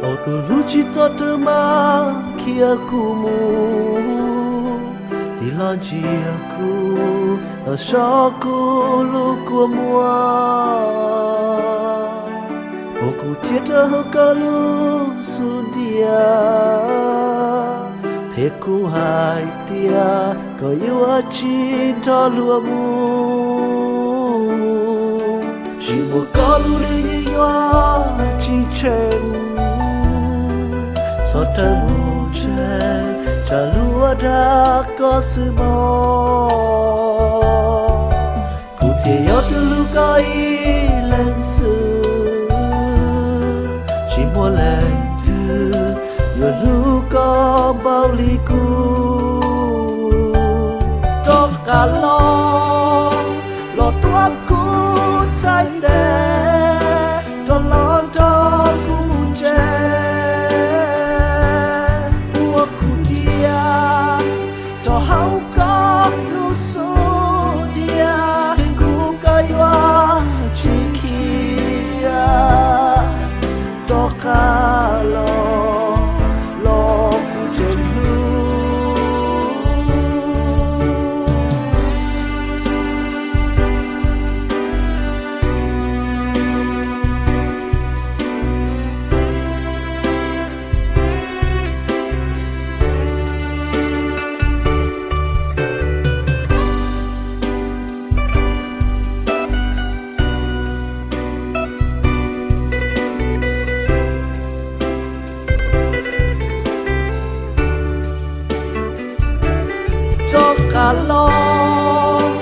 Tus hlub tsis txog rawv mas khiav kuv mus, tig los ntsia kuv los so kuv lub kua muag. Puag kuv thiab rau hauv koj lub xub ntiag, qhia kuv hais tias koj yuav tsis nrog luag mus. Tsis muaj koj lub neej yuav tsis tsheej, txhob rawm mus tseg, tsam luag dag koj xwb mog. Kuv thiaj yog tus hlub koj ib leeg xwb, tsis muaj leej twg yuav hlub koj npaum li kuv. Rov qab los, los tuav kuv txhais tes, rov los nrog kuv mus tsev. Puag kuv thiab rau hauv koj lub xub ntiag, qhia kuv koj yuav tsis khiav. Rov qab los, los kuv tseem hlub. Rov qab los,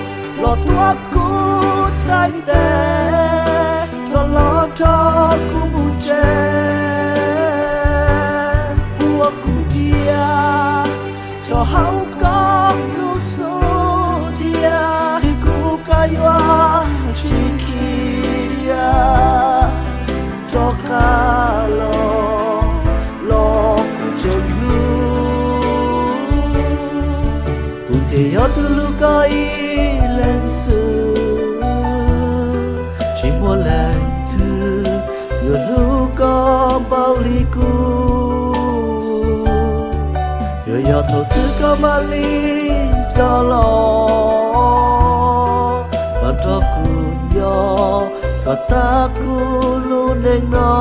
los tuav kuv txhais tes, rov los nrog kuv mus tsev. Puag kuv thiab rau hauv koj lub xub ntiag, qhia kuv koj yuav tsis khiav. Rov qab los, los kuv tseem hlub. Kuv thiaj yog tus hlub koj ib leeg xwb, tsis muaj leej twg yuav hlub koj npaum li kuv. Yuav yog thaum twg koj mam li rov los, los nrog kuv nyob kom tag kuv lub neej no.